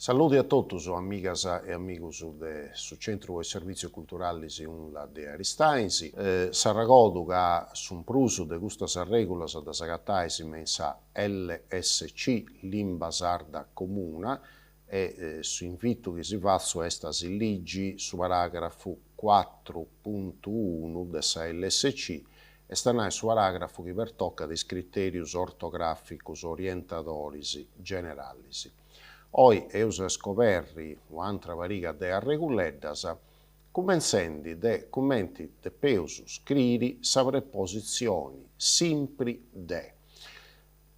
Saludi a totus amigas e amigus de su Centru po is Servìtzius Culturalis UNLA de Aristanis. S'arregodu ca su prus de custas arrègulas ddas agatais me in sa LSC, Limba Sarda Comuna, e s'invitu chi si fatzu est a si ligi su paràgrafu cuatru puntu unu de sa LSC, est a nai su paràgrafu chi pertocat is critèrius ortogràficus orientadoris generalis. Oi eus a scoberri u'antra pariga de arreguleddas, cumentzendi de cumenti depeus scriri sa prepositzioni simpri de.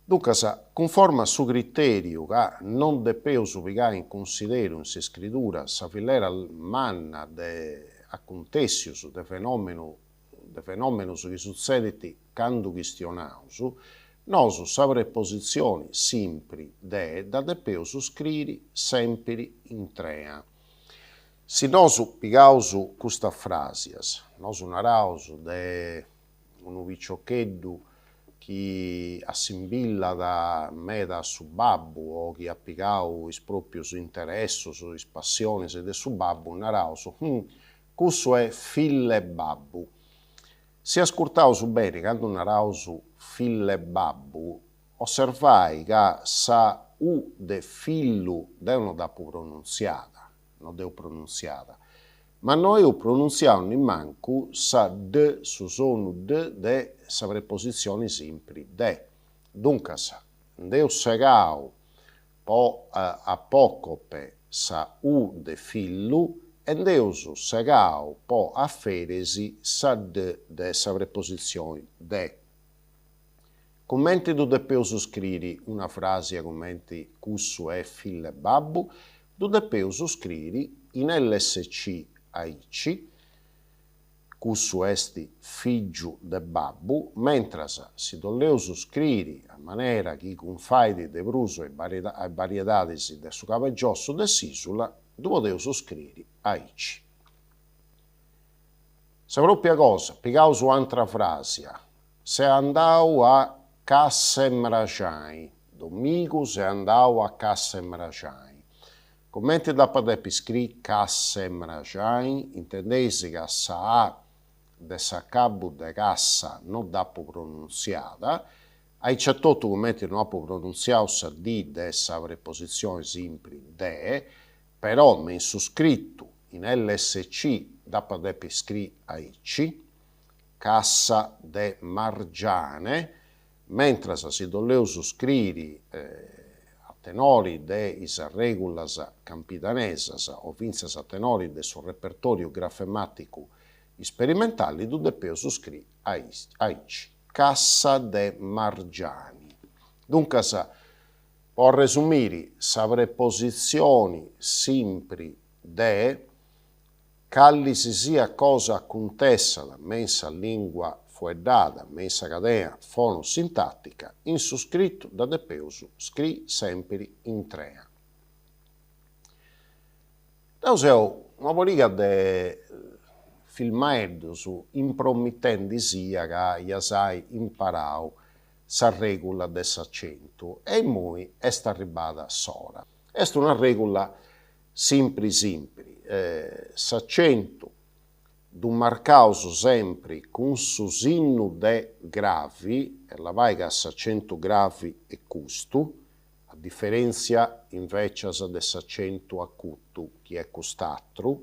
Duncas, cunforma a su critèriu ca non depeus pigai in cunsideru in s'iscridura sa filera manna de acuntèssius, de fenòmenu de fenòmenus chi sutzedint candu chistionaus, nosu sa prepositzioni simpri de dda depeus scriri sèmpiri intrea. Si nosu pigaus custas fràsias, nosu naraus de unu piciocheddu chi assimbillat meda a su babbu o chi at pigau is pròpius interessus, is passionis de su babbu, naraus, hum, cussu est fill'e babbu. Si ascurtaus beni candu naraus fill'e babbu, osservai ca sa u de fillu deu no dd'apu pronuntziada, no dd'eus pronuntziada, Ma no eus pronuntziau nimancu sa d, su sonu d de sa prepositzioni simpri de. Duncas, nd'eus segau po apòcope sa u de fillu e nd'eus segau po afèresi sa d de sa prepositzioni de. Cumenti ddu depeus scriri una fràsia cumenti cussu est fill'e babbu? Ddu depeus scriri in lsc aici, cussu est fìgiu de babbu, mentras si dd'olleus scriri a manera chi cunfait de prus a is bariedadis de su cabegiossu de s'ìsula, ddu podeus scriri aici. Sa pròpia cosa, pigaus u'antra fràsia, Seu andau a cass'e mraxai. Domigu seu andau a cass'e mraxai. Cumenti dd'apu a depi scriri cass'e mraxai? Intendeis ca sa A de s'acabu de cassa no dd'apu pronuntziada, aici etotu cumenti no apu pronuntziau sa D de sa prepositzioni simpri de, però me in su scritu in lsc dd'apu a depi scriri aici. Cassa de margiane, mentras si dd'olleus scriri a tenori de is arrègulas campidanesas o fintzas a tenori de su repertòriu grafemàticu isperimentali ddu depeus scriri aici, Cassa de margiani. Duncas, po arresumiri, sa prepositzioni simpri de Calli si siat cosa acuntessat me in sa lìngua fueddada, me in sa cadea fonosintàtica, in su scritu dda depeus scriri sèmpiri intrea. Deu seu una pariga de filmaeddus impromitendi·sia ca ias ai imparau sa règula de s'acentu e immoi est arribada s'ora. Est una règula Simpri simpri, s'acentu ddu marcaus sempri cun su sinnu de gravi, e labai ca s'acentu gravi est custu, a diferèntzia invècias de s'acentu acutu chi est cust'atru,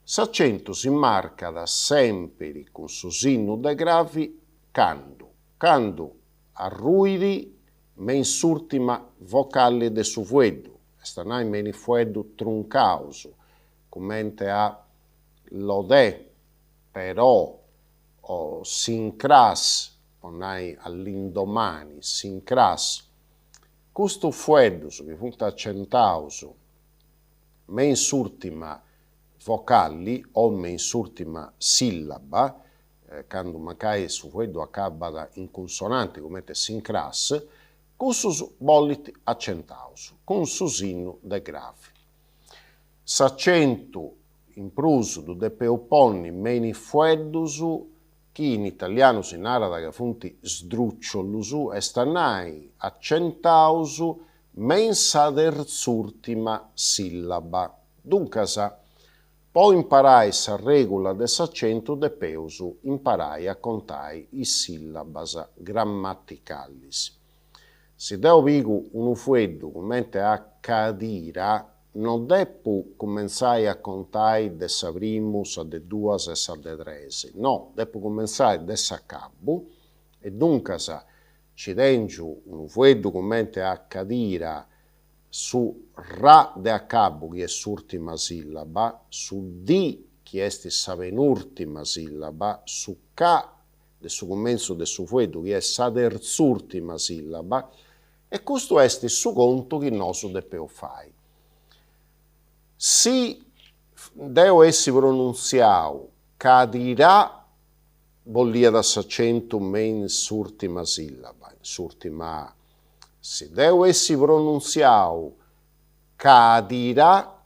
s'acentu si marcat sempri cun su sinnu de gravi candu candu arruit me in s'ùrtima vocali de su fueddu, est a nai me in is fueddus truncaus, cumenti a lodè, però, o s'incras, po nai all'indomani, s'incras. Custus fueddus chi funt acentaus me in s'ùrtima vocali o me in s'ùrtima sìllaba, candu mancai su fueddu acabat in cunsonanti cumenti s'incras, cussus bollint acentaus cun su sinnu de gravi. S'acentu in prus ddu depeus ponni me in is fueddus chi in italianu si narat ca funt sdrucciolus, est a nai acentaus. me in sa tertz'ùrtima sìllaba. Duncas, po imparai sa règula de s'acentu depeus imparai a contai is sìllabas grammaticalis. Si deo pigu unu fueddu cummente a cadira, no depu cumentzai a contai de sa primu, sa de duas e sa de tres, no, depu cumentzai de s'acabu e duncas ci tèngiu unu fueddu cummente a cadira, su ra de acabu chi est s'ùrtima sìllaba, su di chi est sa penùrtima sìllaba, su ca de su cumentzu de su fueddu chi est sa tertz'ùrtima sìllaba, e custu est su contu chi nosu depeus fai. Si deu essi pronuntziau cadira boliat s'acentu me in s'ùrtima sìllaba, in s'ùrtima a. Si deu essi pronuntziau cadira,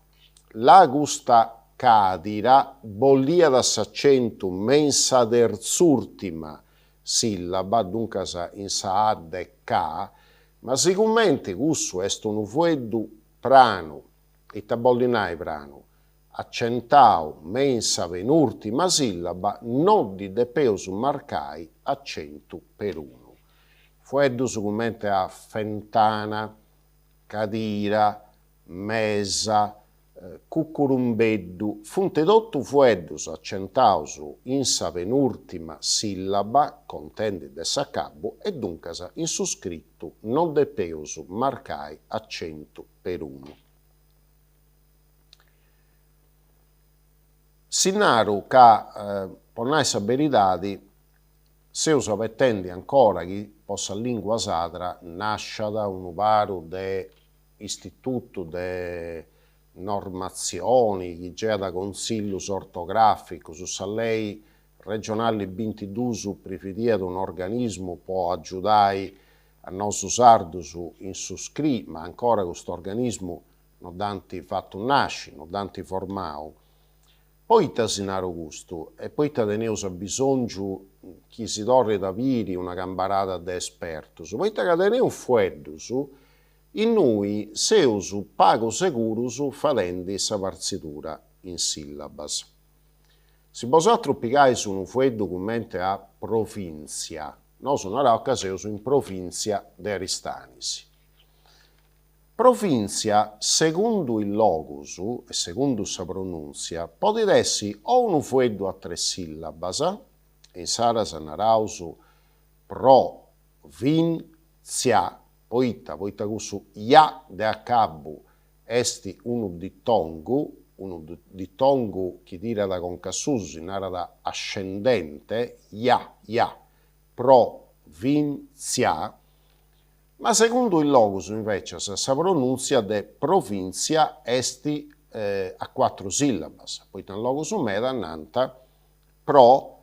là custa cadira boliat s'acentu me in sa tertz'ùrtima sìllaba, duncas in sa a de ca, ma sigumenti cussu est unu fueddu pranu, ita bollit nai pranu? Acentau me in sa penùrtima sìllaba no ddi depeus marcai acentu perunu. Fueddus cumenti a fentana, cadira, mesa, cucurumbeddu funt totu fueddus acentaus in sa penùrtima sìllaba contendi de s'acabu e duncas in su scritu no depeus marcai acentu perunu. Si naru ca, po nai sa beridadi, seus abetendi ancora chi po sa lìngua sadra nasciat unu paru de istitutu de normatzioni chi geiat contzillus ortogràficus, sa lei regionali bintidus previdiat un'organismu po agiudai a nosu sardus in su scri, ma ancora custu organismu no dd'ant fatu nasci, no dd'ant formau. Poita si naru custu e poita teneus abisòngiu chi si torrit a biri una cambarada de espertus? Poita ca teneus fueddus innui seus pagu segurus fadendi sa partzidura in sìllabas. Si bosatrus pigais unu fueddu cumenti a provìntzia, nosu naraus ca seus in provìntzia de Aristanis. Provìntzia, segundu is logus e segundu sa pronùntzia, podit essi o unu fueddu a tres sìllabas, e insaras naraus pro-vin-tzia, poita? Poita cussu ia de acabu est unu ditongu, unu ditongu chi tirat conca a susu, si narat ascendente, ia, ia, pro-vin-tzia, Ma segundu is logus, invècias, sa pronùntzia de provìntzia est a cuatru sìllabas, poita in logus meda nant pro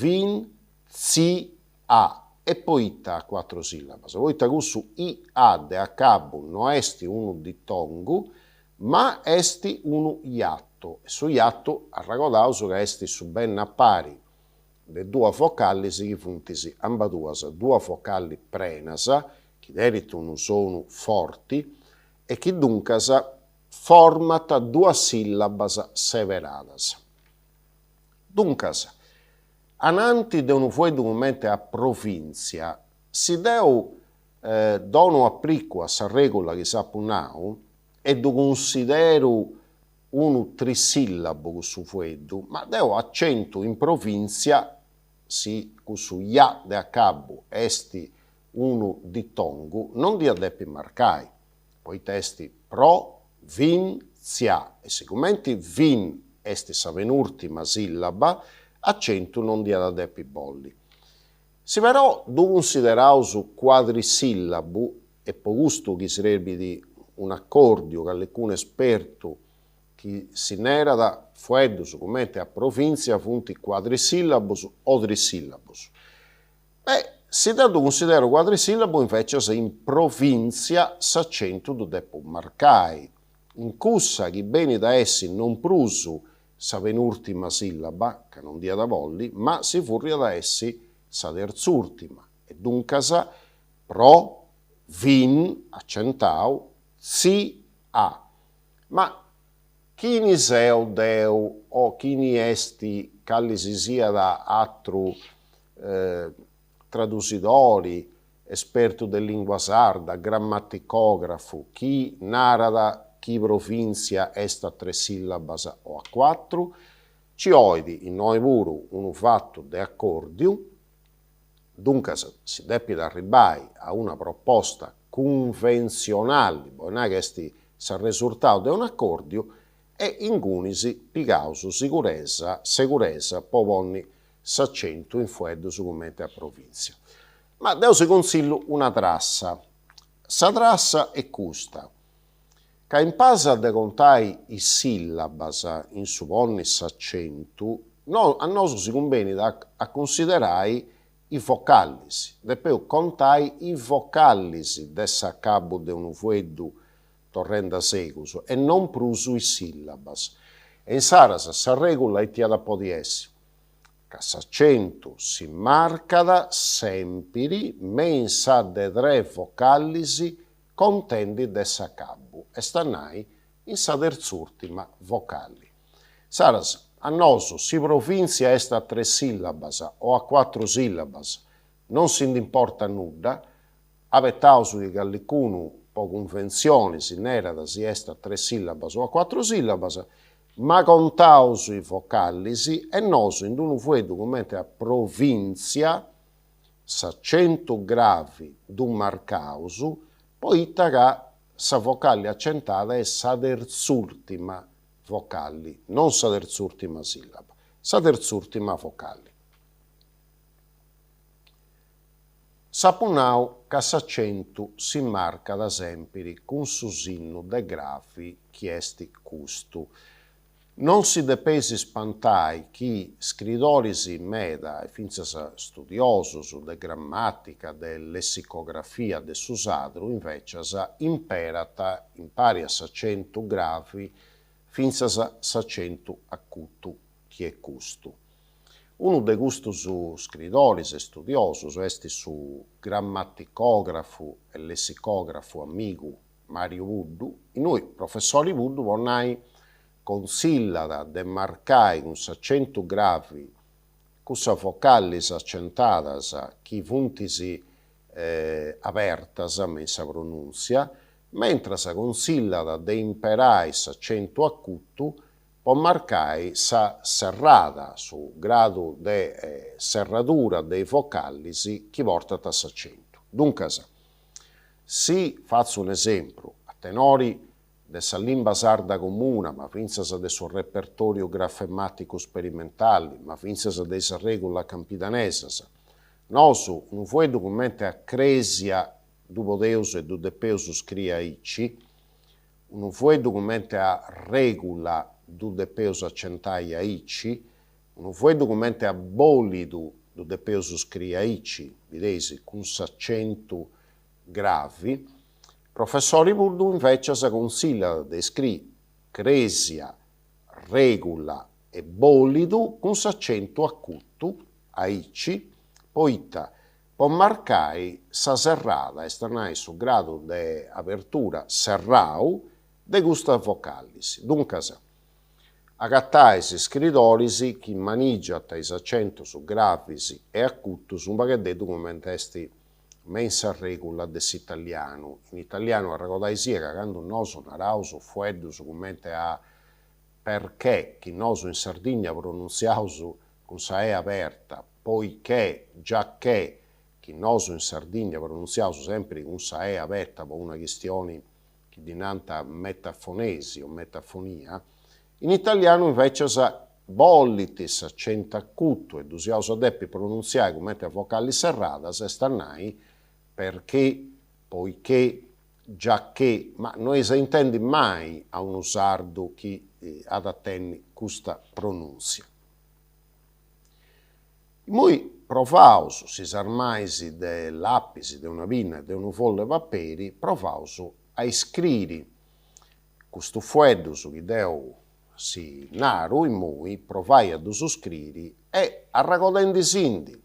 vin tzi a. E poita a cuatru sìllabas? Poita cussu i a de acabu no est unu ditongu, ma est unu iatu, e su iatu arragodaus ca est su benni a pari de duas vocalis chi funt ambaduas duas vocalis prenas, chi tenint unu sonu forti e chi duncas formant duas sìllabas seberadas. Duncas, ananti de unu fueddu cumenti a provìntzia, si deu donu apricu a sa règula chi s'apu nau e ddu cunsideru unu trisìllabu cussu fueddu, ma deu acentu in provìntzia si cussu ia de acabu est unu ditongu non dd'ia depi marcai, poita est pro vin tzia e sigumenti vin est sa penùrtima sìllaba, acentu non dd'iat a depi bolli. Si però ddu cunsideraus cuadrisìllabu, e po custu chi srebit un'acòrdiu, callecunu espertu chi si nerat fueddus cumenti a provìntzia funt cuadrisìllabus o trisìllabus. Beh, si deu ddu cunsideru cuadrisìllabu invècias in provìntzia s'acentu ddu depu marcai, in cussa chi benit a essi non prus sa penùrtima sìllaba, ca non dd'iat a bolli, ma si furriat a essi sa tertzùrtima, e duncas pro, vin, acentau. Tzi a. Ma chini seu deu o chini est cali si siat atru tradusidori, espertu de lingua sarda, grammaticografu, chi narat chi provìntzia est a tres sìllabas o a cuatru? Ci 'olit innoi puru unu fatu de acòrdiu, duncas si depit arribbai a una proposta cunventzionali, bolit nai ca est s'arresurtau de un'acòrdiu, e ingunis pigaus siguresa seguresa po ponni s'acentu in fueddus cumenti a provìntzia. Ma deu si contzillu una trassa. Sa trassa est custa, ca impasa de contai is sìllabas in su ponni s'acentu, no a nosu si cumbenit a a cunsiderai is vocalis, depeus contai is vocalis de s'acabu de unu fueddu torrendi a segus e non prus is sìllabas. E insaras sa règula ite iat a podi essi? Ca s'acentu si marcat sèmpiri me in sa de tres vocalis contendi de s'acabu, est a nai in sa tertz'ùrtima vocali. Insaras, a nosu, si provìntzia est a tres sìllabas o a cuatru sìllabas non si nd'importat nudda, Abetaus chi callicunu po cunventzioni si nerat si est a tres sìllabas o a cuatru sìllabas, ma contaus is vocalis e nosu in unu fueddu cumenti a provìntzia s'acentu gravi ddu marcaus poita ca sa vocali acentada est sa tertz'ùrtima vocali, non sa tertz'ùrtima sìllaba, sa tertz'ùrtima vocali. S'apu nau ca s'acentu si marcat sèmpiri cun su sinnu de gravi chi est custu. Non si depeis spantai chi scridoris meda e fintzas studiosus de grammàtica, de lessicografia de su sadru invècias imperant impari a s'acentu gravi fintzas s'acentu acutu chi est custu. Unu de custus scridoris e studiosus est su grammaticògrafu e lessicògrafu amigu Màriu Puddu, innui professori Puddu po nai contzillat de marcai cun s'acentu gravi cussas vocalis acentadas chi funt abertas me in sa pronùntzia, mentras contzillat de imperai s'acentu acutu po marcai sa serrada, su gradu de serradura de is vocalis chi portant s'acentu. Duncas, si fatzu un'esempru, a tenori de sa limba sarda comuna, ma fintzas de su repertòriu grafemàticu sperimentali, ma fintzas de is arrègulas campidanesas, nosu unu fueddu cumenti a crèsia ddu podeus e ddu depeus scriri aici, Unu fueddu cumenti a règula ddu depeus acentai aici, unu fueddu cumenti a bòlidu ddu depeus scriri aici, bideis, cun s'acentu gravi. Professori Puddu invècias consillat de scriri crèsia, règula e bòlidu cun s'acentu acutu, aici, poita Po marcai sa serrada, est a nai su gradu de abertura serrau de custas vocalis. Duncas, agatais scridoris chi manigiant is acentus gravis e acutus unu pagheddeddu cumenti est me in sa règula de s'italianu. In italianu arregodaisì ca candu nosu naraus fueddus cumenti a perché, chi nosu in Sardigna pronuntziaus cun sa E aberta, poiché, giacché, chi nosu in Sardigna pronuntziaus sempri cun sa E aberta po una chistioni chi ddi nant metafonesi o metafonia, in italianu invecias bolit s'acentu acutu e ddus iaus a depi pronuntziai cumenti a vocalis serradas, est a nai perché, poiché, giacché, ma no eis a intendi mai a unu sardu chi at a tenni custa pronùntzia. Immoi provaus, si s'armais de lapis, de una pinna e de unu follu 'e paperi, provaus a iscriri custus fueddus chi deu si naru immoi, provai a ddus scriri e arragodendisindi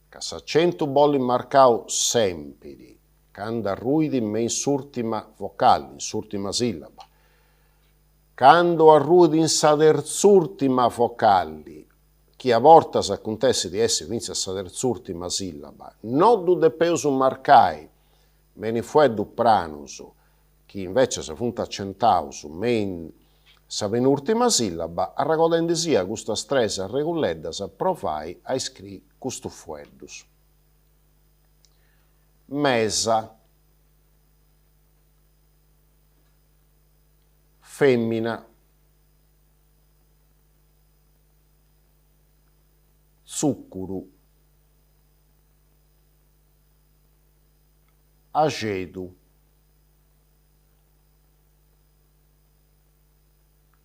ca s'acentu bolit marcau sempiri. Candu arruit me in s'ùrtima vocali, in s'ùrtima sìllaba. Candu arruit in sa tertzùrtima vocali, chi a bortas acuntessit di essi fintzas sa tertzùrtima sìllaba, no ddu depeus marcai me in is fueddus pranus, chi invècias funt acentaus me in sa penùrtima sìllaba, arragodendi·sia custas tres arreguleddas provai a iscrii custus fueddus. Mesa. Fèmina. Tzùcuru. Axedu.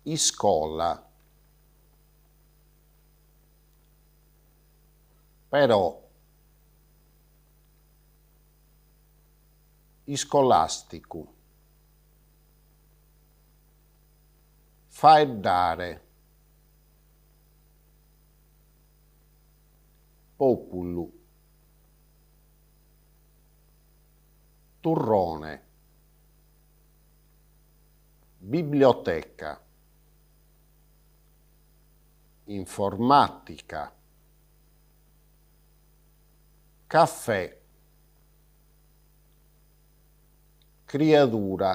Iscola. Però. Iscolàsticu. Faeddare. Pòpulu. Turrone. Biblioteca. Informàtica. Cafè. Criadura.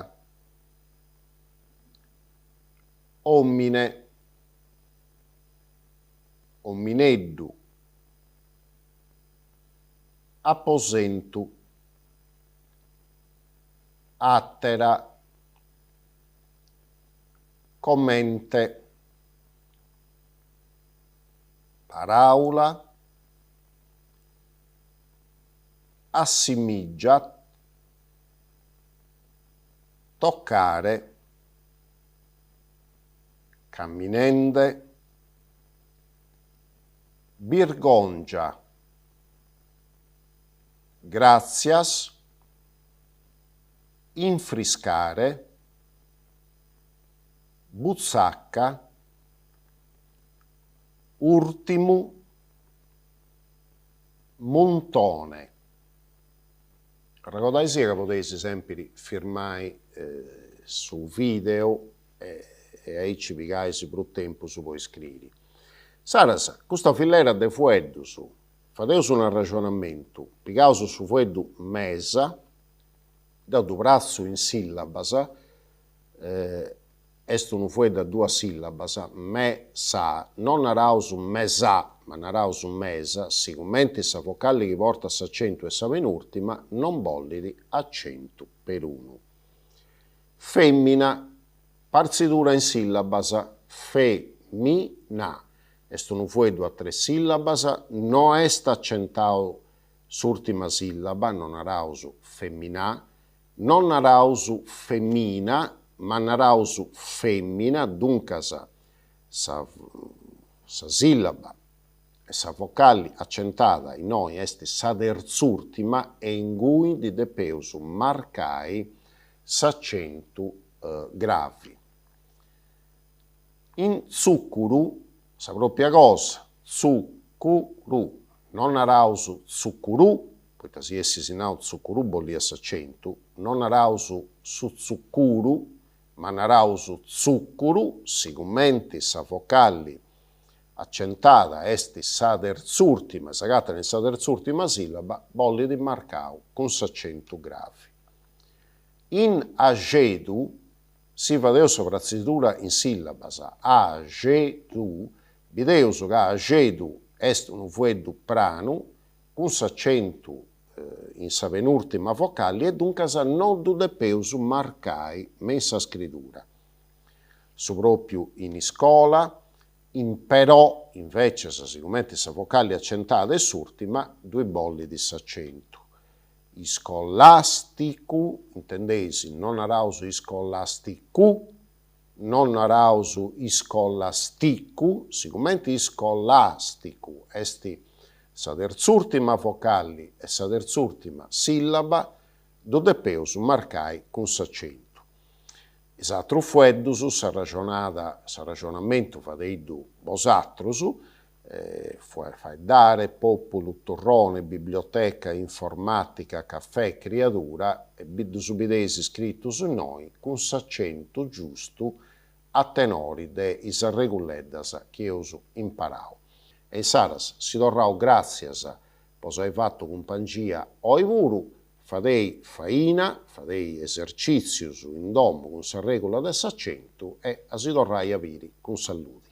Òmine. Omineddu. Aposentu. Àtera. Comente. Paràula. Assimìgiat. Tocare. Caminende. Birgòngia. Gràtzias. Infriscare. Butzaca. Ùrtimu. Muntone. Arregodaisì ca podeis sèmpiri firmai su vìdeu e aici pigais prus tempus po iscriri. Insaras, custa filera de fueddus, fadeus unu arraxonamentu, pigaus su fueddu mesa, deu ddu pratzu in sillabas, est unu fueddu a duas sillabas, me sa, non naraus mesà, ma naraus mesa, sigumenti sa vocalli chi portat s'acentu est sa penurtima, non bollit acentu perunu. Fèmina, partzidura in sìllabas, fe mi na, est unu fueddu a tres sìllabas, no est acentau s'ùrtima sìllaba, no naraus feminà, no naraus femina, ma naraus fèmina, duncas sa sa sìllaba e sa vocali acentada innoi est sa tertzùrtima e ingui ddi depeus marcai s'acentu gravi. In tzùcuru sa pròpia cosa, tzu-cu-ru, non naraus tzucurù, poita si essis nau tzucurù bolliat s'acentu, non naraus su tzucuru, ma naraus tzùcuru, sigumenti sa vocali acentada est sa tertzùrtima, s'agatat in sa tertzùrtima sìllaba, bollit marcau cun s'acentu gravi. In axedu, si fadeus sa pratzidura in sìllabas, a-xe-du, bideus ca axedu est unu fueddu pranu, cun s'acentu in sa penùrtima vocali e duncas no ddu depeus marcai me in sa scridura. Su pròpiu in iscola, in però, invècias, sigumenti sa vocali acentada est s'ùrtima, ddui bollit s'acentu. Iscolàsticu, intendeis, no naraus iscolasticu, no naraus iscolasticu, sigumenti iscolàsticu est sa tertzùrtima vocali e sa tertzùrtima sìllaba, ddu depeus marcai cun s'acentu. Is atrus fueddus, s'arraxonada, s'arraxonamentu fadeiddu bosatrus. Faeddare, pòpulu, turrone, biblioteca, informàtica, cafè, criadura, e ddus bideis scritus innoi cun s'acentu giustu a tenori de is arreguleddas chi eus imparau. E insaras si torraus gràtzias po s'ai fatu cumpangia oi puru, fadei faina, fadei esercìtzius in domu cun sa règula de s'acentu e a si torrai a biri cun salludi.